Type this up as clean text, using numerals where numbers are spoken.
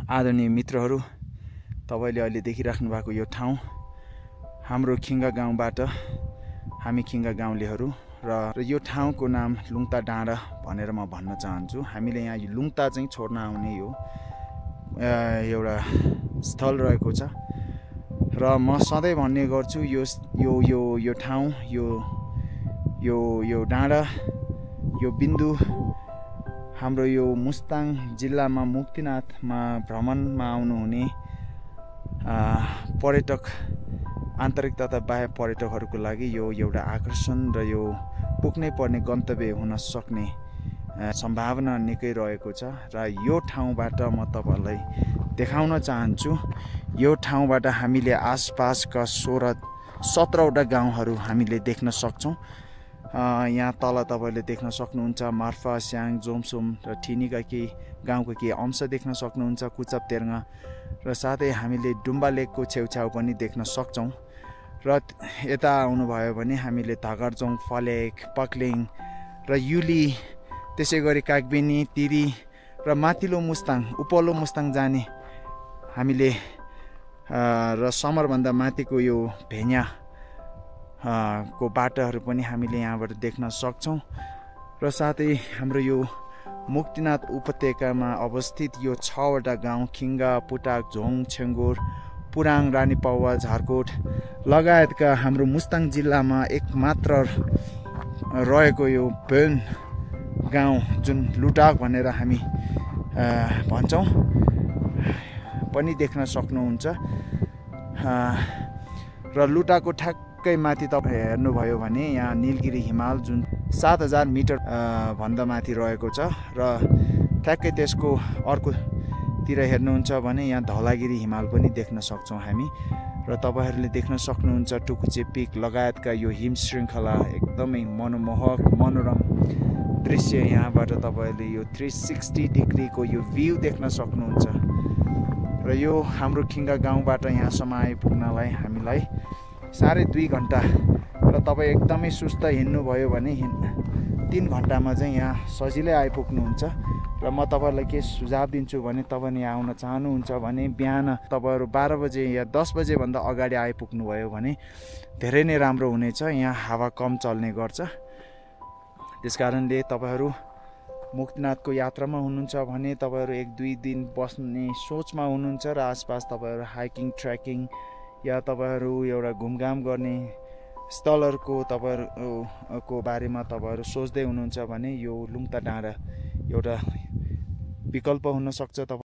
आदरणीय मित्रहरू, तपाईले अहिले देखिराख्नु भएको यो ठाउँ हाम्रो खिङ्गा गाउँबाट हामी खिङ्गा गाउँलेहरू र यो ठाउँको नाम लुङता डाँडा भनेर म भन्न चाहन्छु। हामीले यहाँ लुङता चाहिँ छोड्न आउने यो एउटा स्थल रहेको छ र म सधैँ भन्ने गर्छु यो ठाउँ यो डाँडा यो बिन्दु हाम्रो यो मुस्ताङ जिल्लामा मुक्तिनाथमा भ्रमणमा आउनुहुने पर्यटक आन्तरिक तथा बाह्य पर्यटकहरूको लागि यो एउटा आकर्षण र यो पुग्नै पर्ने गन्तव्य हुन सक्ने सम्भावना निकै रहेको छ र यो ठाउँबाट म तपाईहरुलाई देखाउन चाहन्छु। यो ठाउँबाट हामीले आसपासका 16-17वटा गाउँहरू हामीले देख्न सक्छौं। यहाँ तल तपाईले देख्न सक्नुहुन्छ मार्फा, स्याङ, जोमसोम र ठिनीका केही गाउँको केही अंश देख्न सक्नुहुन्छ, कुचप तेर्गा र साथै हामीले डुम्बा लेकको छेउछाउ पनि देख्न सक्छौं। र यता आउनुभयो भने हामीले धगरजोङ, फलेक, पक्लिङ र युली, त्यसैगरी कागबेनी, तिरी र माथिल्लो मुस्ताङ, उपल्लो मुस्ताङ जाने हामीले र समरभन्दा माथिको यो भेन्या को बाटाहरू पनि हामीले यहाँबाट देख्न सक्छौं। र साथै हाम्रो यो मुक्तिनाथ उपत्यकामा अवस्थित यो 6वटा गाउँ खिङ्गा, पुटाक, झोङ, छेङ्गोर, पुराङ, रानीपौवा, झारकोट लगायतका हाम्रो मुस्ताङ जिल्लामा एकमात्र रहेको यो बेन गाउँ जुन लुटाक भनेर हामी भन्छौं पनि देख्न सक्नुहुन्छ। र लुटाको ठ्याक्कै माथि तपाईँ हेर्नुभयो भने यहाँ नीलगिरी हिमाल जुन 7000 मिटर भन्दा माथि रहेको छ र ठ्याक्कै त्यसको अर्कोतिर हेर्नुहुन्छ भने यहाँ धौलागिरी हिमाल पनि देख्न सक्छौं हामी। र तपाईहरुले देख्न सक्नुहुन्छ टुकुचे पिक लगायतका यो हिम श्रृङ्खला एकदमै मनमोहक मनोरम दृश्य। यहाँबाट तपाईले यो 360 डिग्रीको यो भ्यू देख्न सक्नुहुन्छ। र यो हाम्रो खिङ्गा गाउँबाट यहाँसम्म आइपुग्नलाई हामीलाई 2.5 घण्टा र तपाईँ एकदमै सुस्त हिँड्नुभयो भने 3 घण्टामा चाहिँ यहाँ सजिलै आइपुग्नुहुन्छ। र म तपाईहरुलाई के सुझाव दिन्छु भने तपाईले यहाँ आउन चाहनुहुन्छ भने बिहान तपाईहरु 12 बजे या 10 बजे भन्दा अगाडि आइपुग्नु भयो भने धेरै नै राम्रो हुनेछ। यहाँ हावा कम चल्ने गर्छ। त्यसकारणले तपाईहरु मुक्तिनाथको यात्रामा हुनुहुन्छ भने तपाईहरु 1-2 दिन बस्ने सोचमा हुनुहुन्छ र आसपास तपाईहरु हाइकिङ, ट्रेकिङ या तपाईहरु एउटा घुमघाम गर्ने स्थलहरुको तपाईहरुको बारेमा तपाईहरु सोच्दै हुनुहुन्छ भने यो लुङता डाँडा एउटा विकल्प हुन सक्छ।